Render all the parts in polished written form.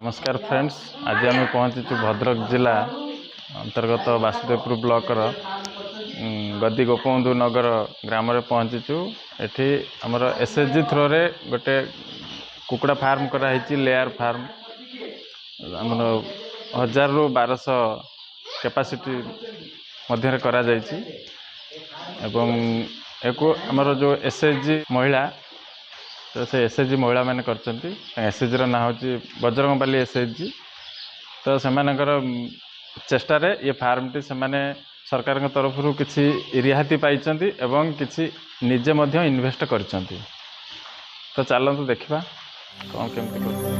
ନମସ୍କାର ଫ୍ରେଣ୍ଡସ୍, ଆଜି ଆମେ ପହଞ୍ଚିଛୁ ଭଦ୍ରକ ଜିଲ୍ଲା ଅନ୍ତର୍ଗତ ବାସୁଦେବପୁର ବ୍ଲକର ଗଦି ଗୋପବନ୍ଧୁ ନଗର ଗ୍ରାମରେ ପହଞ୍ଚିଛୁ। ଏଠି ଆମର ଏସ୍ ଏଚ୍ ଜି ଥ୍ରୋରେ ଗୋଟେ କୁକୁଡ଼ା ଫାର୍ମ କରାହେଇଛି, ଲେୟାର ଫାର୍ମ। ଆମର 1000ରୁ 1200 କାପାସିଟି ମଧ୍ୟରେ କରାଯାଇଛି ଏବଂ ଏହାକୁ ଆମର ଯେଉଁ ଏସ୍ ଏଚ୍ ଜି ମହିଳା, ତ ସେ ଏସ୍ ଏଚ୍ ଜି ମହିଳାମାନେ କରିଛନ୍ତି। ଏସ୍ ଏଚ୍ ଜିର ନାଁ ହେଉଛି ବଜରଙ୍ଗବାଲି ଏସ୍ ଏଚ୍ ଜି। ତ ସେମାନଙ୍କର ଚେଷ୍ଟାରେ ଏ ଫାର୍ମଟି, ସେମାନେ ସରକାରଙ୍କ ତରଫରୁ କିଛି ରିହାତି ପାଇଛନ୍ତି ଏବଂ କିଛି ନିଜେ ମଧ୍ୟ ଇନଭେଷ୍ଟ କରିଛନ୍ତି। ତ ଚାଲନ୍ତୁ ଦେଖିବା କ'ଣ କେମିତି କରୁଛନ୍ତି।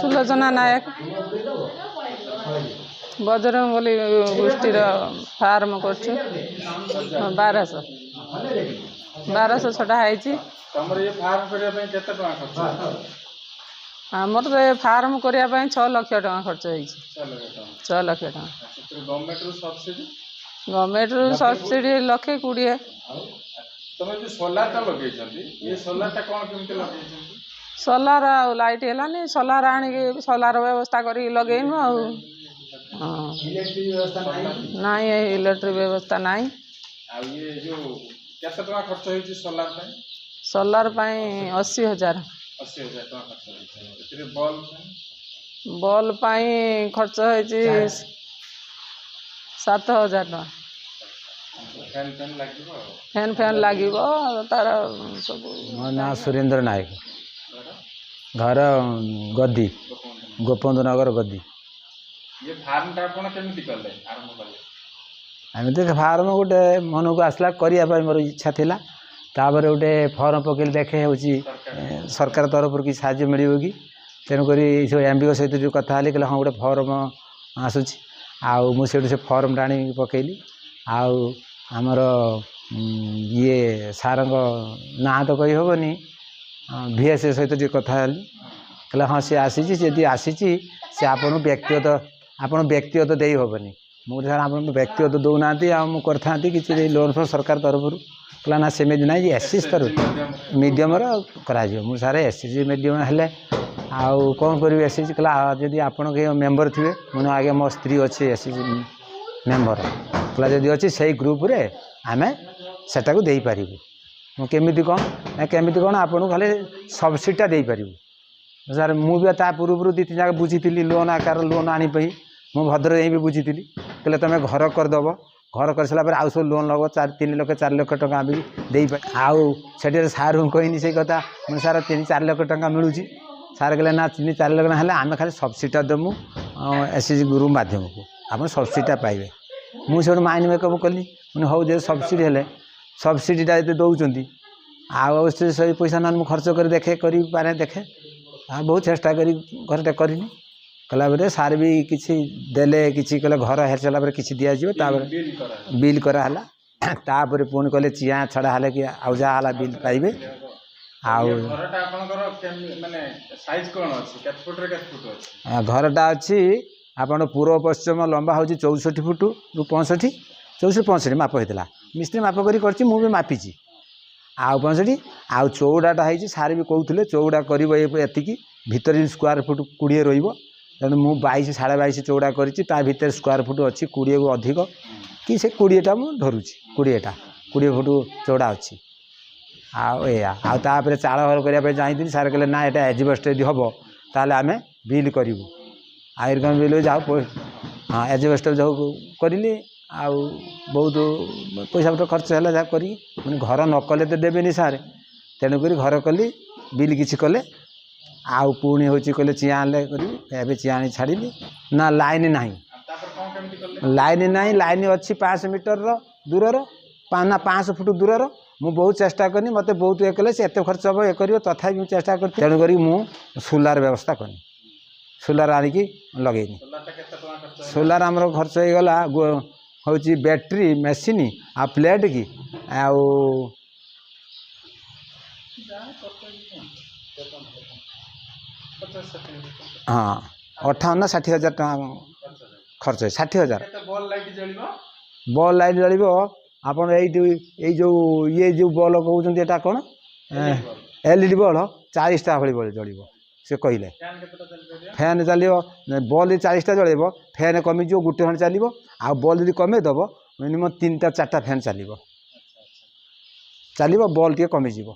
ସୁଲୋଚନା ନାୟକ, ବଜରଙ୍ଗବଲି ଗୋଷ୍ଠୀର ଫାର୍ମ କରୁଛୁ। 1200 ଛଟା ହେଇଛି। ତମର ଇଏ ଫାର୍ମ କରିବା ପାଇଁ କେତେ ଟଙ୍କା ଖର୍ଚ୍ଚ? ଆମର ତ ଏ ଫାର୍ମ କରିବା ପାଇଁ 6 ଲକ୍ଷ ଟଙ୍କା ଖର୍ଚ୍ଚ ହେଇଛି। 6 ଲକ୍ଷ ଟଙ୍କା? 6 ଲକ୍ଷ ଟଙ୍କା। ସେଥିରେ ଗଭର୍ଣ୍ଣମେଣ୍ଟରୁ ସବସିଡି? ଗଭର୍ଣ୍ଣମେଣ୍ଟରୁ ସବସିଡି ଲକ୍ଷେ 20। ଆଉ ତମେ ଯୋଉ ସୋଲାରଟା ଲଗେଇଛନ୍ତି, ଇଏ ସୋଲାରଟା କ'ଣ କେମିତି ଲଗେଇଛନ୍ତି? ସୋଲାର ଆଉ ଲାଇଟ୍ ହେଲାନି, ସୋଲାର ଆଣିକି ସୋଲାର ବ୍ୟବସ୍ଥା କରିକି ଲଗେଇନୁ। ଆଉ ହଁ, ନାଇଁ, ଏ ଇଲେକ୍ଟ୍ରିକ୍ ବ୍ୟବସ୍ଥା ନାହିଁ। ଆଉ ଇଏ ଯୋଉ କେତେ ଟଙ୍କା ଖର୍ଚ୍ଚ ହେଇଛି ସୋଲାର ପାଇଁ? ସୋଲାର ପାଇଁ 80 ହଜାର। 80 ହଜାର ଟଙ୍କା ଖର୍ଚ୍ଚ ହେଇଛି। ଏଥିରେ ବଲ୍ବ ପାଇଁ? ବଲ୍ ପାଇଁ ଖର୍ଚ୍ଚ ହେଇଛି 7 ହଜାର ଟଙ୍କା। ଫ୍ୟାନ୍ ଫ୍ୟାନ୍ ଲାଗିବ? ଆଉ ଫ୍ୟାନ୍ ଫ୍ୟାନ୍ ଲାଗିବ ତାର ସବୁ। ମୋ ନାଁ ସୁରେନ୍ଦ୍ର ନାୟକ, ଘର ଗଦି ଗୋପବନ୍ଧୁ ନଗର ଗଦି। ଇଏ ଫାର୍ମଟା ଆପଣ କେମିତି କଲେ, ଆରମ୍ଭ କଲେ? ଏମିତି ଫାର୍ମ ଗୋଟେ ମନକୁ ଆସିଲା କରିବା ପାଇଁ, ମୋର ଇଚ୍ଛା ଥିଲା। ତାପରେ ଗୋଟେ ଫର୍ମ ପକେଇଲି, ଦେଖେ ହେଉଛି ସରକାର ତରଫରୁ କିଛି ସାହାଯ୍ୟ ମିଳିବ କି। ତେଣୁକରି ସେ ଏମ୍ ବି ଓ ସହିତ ଯେଉଁ କଥା ହେଲି, କହିଲେ ହଁ ଗୋଟେ ଫର୍ମ ଆସୁଛି। ଆଉ ମୁଁ ସେଇଠୁ ସେ ଫର୍ମଟା ଆଣିକି ପକେଇଲି। ଆଉ ଆମର ଇଏ ସାରଙ୍କ ନାଁ ତ କହିହେବନି, ଭି ଏସ୍ ସହିତ ଟିକେ କଥା ହେଲି। କହିଲେ ହଁ ସେ ଆସିଛି, ଯଦି ଆସିଛି ସେ ଆପଣଙ୍କୁ ବ୍ୟକ୍ତିଗତ, ଆପଣ ବ୍ୟକ୍ତିଗତ ଦେଇ ହେବନି। ମୁଁ କହିଲି ସାର୍, ଆପଣ ବ୍ୟକ୍ତିଗତ ଦେଉନାହାନ୍ତି, ଆଉ ମୁଁ କରିଥାନ୍ତି କିଛି ଲୋନ୍ ଫୋନ୍ ସରକାର ତରଫରୁ। କହିଲା ନା ସେମିତି ନାହିଁ, ଏସ୍ ସି ତରଫ ମିଡ଼ିୟମର କରାଯିବ। ମୁଁ ସାର୍, ଏସ୍ ସି ମିଡ଼ିୟମ ହେଲେ ଆଉ କ'ଣ କରିବି ଏସ୍ ସି? କହିଲା ଯଦି ଆପଣଙ୍କ ମେମ୍ବର ଥିବେ। ମୁଁ ଆଜ୍ଞା, ମୋ ସ୍ତ୍ରୀ ଅଛି ଏସ୍ ସି ମେମ୍ବର। କହିଲା ଯଦି ଅଛି ସେଇ ଗ୍ରୁପରେ ଆମେ ସେଟାକୁ ଦେଇପାରିବୁ। ମୁଁ କେମିତି କ'ଣ? ନା କେମିତି କ'ଣ, ଆପଣଙ୍କୁ ଖାଲି ସବସିଡ଼ିଟା ଦେଇପାରିବୁ। ସାର୍, ମୁଁ ବି ତା ପୂର୍ବରୁ 2 3 ଜାଗା ବୁଝିଥିଲି ଲୋନ୍ ଆକାର, ଲୋନ୍ ଆଣିବା ପାଇଁ। ମୁଁ ଭଦ୍ରକ ଯାଇ ବି ବୁଝିଥିଲି। କହିଲେ ତୁମେ ଘର କରିଦେବ, ଘର କରିସାରିଲା ପରେ ଆଉ ସବୁ ଲୋନ୍ ଲବ, 4 3 ଲକ୍ଷ 4 ଲକ୍ଷ ଟଙ୍କା ବି ଦେଇପାରିବ। ଆଉ ସେଠି ସାର୍ଙ୍କୁ କହିନି ସେଇ କଥା। ମୁଁ ସାର୍, 3 4 ଲକ୍ଷ ଟଙ୍କା ମିଳୁଛି। ସାର୍ କହିଲେ ନା, 3 4 ଲକ୍ଷ ହେଲେ ଆମେ ଖାଲି ସବସିଡ଼ିଟା ଦେବୁ, ଏସ୍ ଏଚ୍ ଗ୍ରୁପ୍ ମାଧ୍ୟମକୁ ଆପଣ ସବସିଡ଼ିଟା ପାଇବେ। ମୁଁ ସେଇଠୁ ମାଇଣ୍ଡ ମେକଅପ୍ କଲି। ମୁଁ ହଉ, ଯେ ସବସିଡ଼ି ହେଲେ, ସବସିଡ଼ିଟା ଯଦି ଦେଉଛନ୍ତି, ଆଉ ସେଇ ପଇସା ନହେଲେ ମୁଁ ଖର୍ଚ୍ଚ କରି ଦେଖେ, କରିପାରେ ଦେଖେ। ଆଉ ବହୁତ ଚେଷ୍ଟା କରି ଘରଟା କରିନି। କଲା ପରେ ସାର୍ ବି କିଛି ଦେଲେ, କିଛି କହିଲେ ଘର ହେଇସାରିଲା ପରେ କିଛି ଦିଆଯିବ। ତାପରେ ବିଲ୍ କରାହେଲା। ତାପରେ ପୁଣି କହିଲେ ଚିଆଁ ଛଡ଼ା ହେଲେ କି ଆଉ ଯାହା ହେଲା ବିଲ୍ ପାଇବେ। ଆଉ ଘରଟା ଆପଣଙ୍କର ମାନେ ସାଇଜ୍ କ'ଣ ଅଛି, କେତେ ଫୁଟରେ କେତେ ଫୁଟ ଅଛି? ଘରଟା ଅଛି ଆପଣ ପୂର୍ବ ପଶ୍ଚିମ ଲମ୍ବା ହେଉଛି 64 ଫୁଟରୁ 65, 64 65 ମାପ ହେଇଥିଲା। ମିସ୍ତ୍ରୀ ମାପ କରି କରିଛି, ମୁଁ ବି ମାପିଛି। ଆଉ 65, ଆଉ ଚଉଡ଼ାଟା ହେଇଛି, ସାର୍ ବି କହୁଥିଲେ ଚଉଡ଼ା କରିବ ଏତିକି, ଭିତରେ ସ୍କୋୟାର ଫୁଟ 20 ରହିବ। ତେଣୁ ମୁଁ 22 22.5 ଚଉଡ଼ା କରିଛି। ତା ଭିତରେ ସ୍କୋୟାର ଫୁଟ ଅଛି 20କୁ ଅଧିକ କି, ସେ 20ଟା ମୁଁ ଧରୁଛି, 20ଟା 20 ଫୁଟ ଚଉଡ଼ା ଅଛି। ଆଉ ଏଇଆ। ଆଉ ତାପରେ ଚାଳ ଘର କରିବା ପାଇଁ ଚାହିଁଥିଲି। ସାର୍ କହିଲେ ନା, ଏଇଟା ଏଜବେଷ୍ଟ ଯଦି ହେବ ତାହେଲେ ଆମେ ବିଲ୍ କରିବୁ। ଆଉ ଏରକମ ବିଲ୍ ଯାଉ, ହଁ, ଏଜବେଷ୍ଟ ଯାଉ କରିଲି। ଆଉ ବହୁତ ପଇସା ପତ୍ର ଖର୍ଚ୍ଚ ହେଲା ଯାହା କରିକି। ମାନେ ଘର ନ କଲେ ତ ଦେବେନି ସାର୍, ତେଣୁକରି ଘର କଲି, ବିଲ୍ କିଛି କଲେ। ଆଉ ପୁଣି ହେଉଛି କହିଲେ ଚିଆଁ ଆଣିଲେ କରିବି। ଏବେ ଚିଆଁ ଆଣି ଛାଡ଼ିଲି। ନା, ଲାଇନ୍ ନାହିଁ। ଲାଇନ୍ ନାହିଁ। ଲାଇନ୍ ଅଛି 500 ମିଟରର ଦୂରର, ନା 500 ଫୁଟ ଦୂରର। ମୁଁ ବହୁତ ଚେଷ୍ଟା କଲି, ମୋତେ ବହୁତ ଇଏ କଲେ, ସେ ଏତେ ଖର୍ଚ୍ଚ ହେବ, ଇଏ କରିବ, ତଥାପି ମୁଁ ଚେଷ୍ଟା କରିଥିଲି। ତେଣୁକରି ମୁଁ ସୋଲାର ବ୍ୟବସ୍ଥା କଲି, ସୋଲାର ଆଣିକି ଲଗେଇନି। ସୋଲାର ଆମର ଖର୍ଚ୍ଚ ହେଇଗଲା ହେଉଛି ବ୍ୟାଟେରୀ, ମେସିନ୍ ଆଉ ପ୍ଲେଟ୍ କି ଆଉ ହଁ, 58 ନା 60 ହଜାର ଟଙ୍କା ଖର୍ଚ୍ଚ ହେଇଛି। 60 ହଜାର। ବଲ୍ ଲାଇଟ୍ ଜଳିବ। ଆପଣ ଏଇଠି ଏଇ ଯେଉଁ ଇଏ ଯେଉଁ ବଲ୍ କହୁଛନ୍ତି, ଏଇଟା କ'ଣ ଏଲ୍ ଇ ଡି ବଲ୍, 40ଟା ଭଳି ବଲ୍ ଜଳିବ ସେ କହିଲେ। ଫ୍ୟାନ୍ ଚାଲିବ। ବଲ୍ 40ଟା ଜଳେଇବ, ଫ୍ୟାନ୍ କମିଯିବ, ଗୋଟେ ଖଣ୍ଡେ ଚାଲିବ। ଆଉ ବଲ୍ ଯଦି କମେଇଦେବ, ମିନିମମ୍ 3ଟା 4ଟା ଫ୍ୟାନ୍ ଚାଲିବ ଚାଲିବ, ବଲ୍ ଟିକେ କମିଯିବ।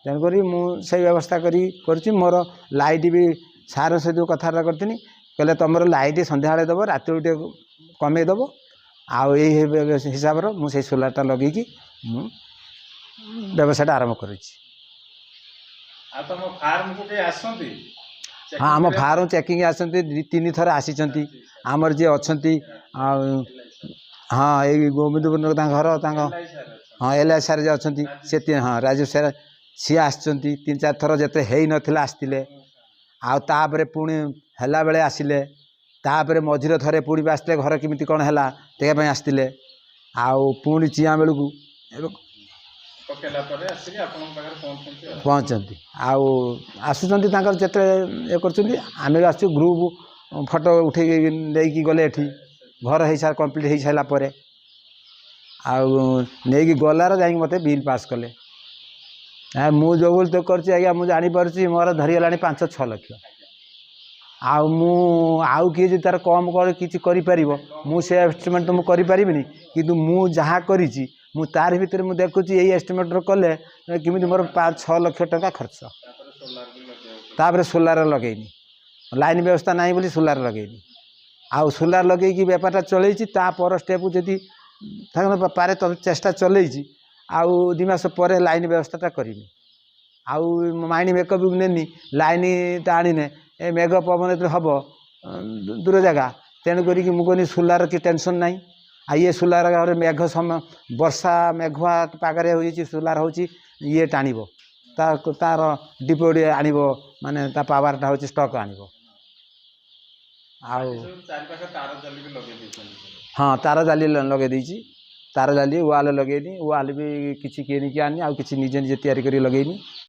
ତେଣୁକରି ମୁଁ ସେଇ ବ୍ୟବସ୍ଥା କରି କରୁଛି। ମୋର ଲାଇଟ୍ ବି ସାର୍ ସହିତ କଥାବାର୍ତ୍ତା କରିଥିଲି, କହିଲେ ତୁମର ଲାଇଟ୍ ସନ୍ଧ୍ୟାବେଳେ ଦେବ, ରାତିରେ ଟିକେ କମେଇ ଦେବ। ଆଉ ଏଇ ହିସାବରେ ମୁଁ ସେଇ ସୋଲାରଟା ଲଗେଇକି ମୁଁ ବ୍ୟବସାୟଟା ଆରମ୍ଭ କରିଛି। ଆଉ ତମ ଫାର୍ମକୁ କେହି ଆସନ୍ତି? ହଁ, ଆମ ଫାର୍ମ ଚେକିଂ ଆସନ୍ତି, 2 3 ଥର ଆସିଛନ୍ତି। ଆମର ଯିଏ ଅଛନ୍ତି ଆଉ, ହଁ, ଏଇ ଗୋବିନ୍ଦପୁର ତାଙ୍କ ଘର, ତାଙ୍କ, ହଁ, ଏଲ୍ I sir ଯିଏ ଅଛନ୍ତି ସେ, ହଁ, ରାଜୀବ ସାର୍, ସିଏ ଆସିଛନ୍ତି 3 4 ଥର। ଯେତେ ହେଇନଥିଲା ଆସିଥିଲେ, ଆଉ ତାପରେ ପୁଣି ହେଲା ବେଳେ ଆସିଲେ। ତାପରେ ମଝିରେ ଥରେ ପୁଣି ବି ଆସିଥିଲେ, ଘର କେମିତି କ'ଣ ହେଲା ଦେଖିବା ପାଇଁ ଆସିଥିଲେ। ଆଉ ପୁଣି ଚିଆଁ ବେଳକୁ ଏବେ ପକେଇଲା ପରେ ଆସିକି ଆପଣଙ୍କ ପାଖରେ ପହଞ୍ଚନ୍ତି ଆଉ। ପହଞ୍ଚନ୍ତି ଆଉ ଆସୁଛନ୍ତି ତାଙ୍କର ଯେତେବେଳେ ଇଏ କରୁଛନ୍ତି। ଆମେ ବି ଆସୁଛୁ, ଗ୍ରୁପ୍ ଫଟୋ ଉଠେଇକି ନେଇକି ଗଲେ ଏଠି ଘର ହେଇସାର କମ୍ପ୍ଲିଟ୍ ହେଇସାରିଲା ପରେ। ଆଉ ନେଇକି ଗଲାର ଯାଇକି ମୋତେ ବିଲ୍ ପାସ୍ କଲେ। ମୁଁ ଯେଉଁ ତ କରୁଛି ଆଜ୍ଞା, ମୁଁ ଜାଣିପାରୁଛି ମୋର ଧରିଗଲାଣି 5-6 ଲକ୍ଷ। ଆଉ ମୁଁ ଆଉ କିଏ ଯଦି ତା'ର କମ୍ କରି କିଛି କରିପାରିବ, ମୁଁ ସେ ଏଷ୍ଟିମେଟ୍ ତ ମୁଁ କରିପାରିବିନି। କିନ୍ତୁ ମୁଁ ଯାହା କରିଛି, ମୁଁ ତାରି ଭିତରେ ମୁଁ ଦେଖୁଛି ଏଇ ଏଷ୍ଟିମେଟ୍ର କଲେ କେମିତି ମୋର 5-6 ଲକ୍ଷ ଟଙ୍କା ଖର୍ଚ୍ଚ। ତାପରେ ସୋଲାର ଲଗେଇନି, ଲାଇନ୍ ବ୍ୟବସ୍ଥା ନାହିଁ ବୋଲି ସୋଲାର ଲଗେଇନି। ଆଉ ସୋଲାର ଲଗେଇକି ବେପାରଟା ଚଲେଇଛି। ତା ପର ଷ୍ଟେପ୍ ଯଦି ପାରେ ତ ଚେଷ୍ଟା ଚଲେଇଛି। ଆଉ 2 ମାସ ପରେ ଲାଇନ୍ ବ୍ୟବସ୍ଥାଟା କରିବି। ଆଉ ମାଇଣ୍ଡ ମେକଅପ୍ ବି ନେନି, ଲାଇନ୍ଟା ଆଣିନେ ଏ ମେଘ ପବନ ଯେତେବେଳେ ହେବ, ଦୂର ଜାଗା। ତେଣୁ କରିକି ମୁଁ କହିନି ସୋଲାର କି ଟେନସନ୍ ନାହିଁ। ଆଉ ଇଏ ସୋଲାର ମେଘ ସମୟ, ବର୍ଷା ମେଘୁଆ ପାଗରେ ହେଉଛି, ସୋଲାର ହେଉଛି ଇଏ ଟାଣିବ, ତା ତା'ର ଡିପୋ ଆଣିବ, ମାନେ ତା ପାୱାରଟା ହେଉଛି ଷ୍ଟକ୍ ଆଣିବ। ଆଉ ଚାରିପାଖ ତାର ଜାଲି ବି ଲଗେଇ ଦେଇଛନ୍ତି? ହଁ, ତାର ଜାଲି ଲଗେଇ ଦେଇଛି। ତାର ଜାଲି, ୱାଲ୍ ଲଗେଇନି, ୱାଲ୍ ବି କିଛି କିଣିକି ଆଣିନି, ଆଉ କିଛି ନିଜେ ନିଜେ ତିଆରି କରି ଲଗେଇନି।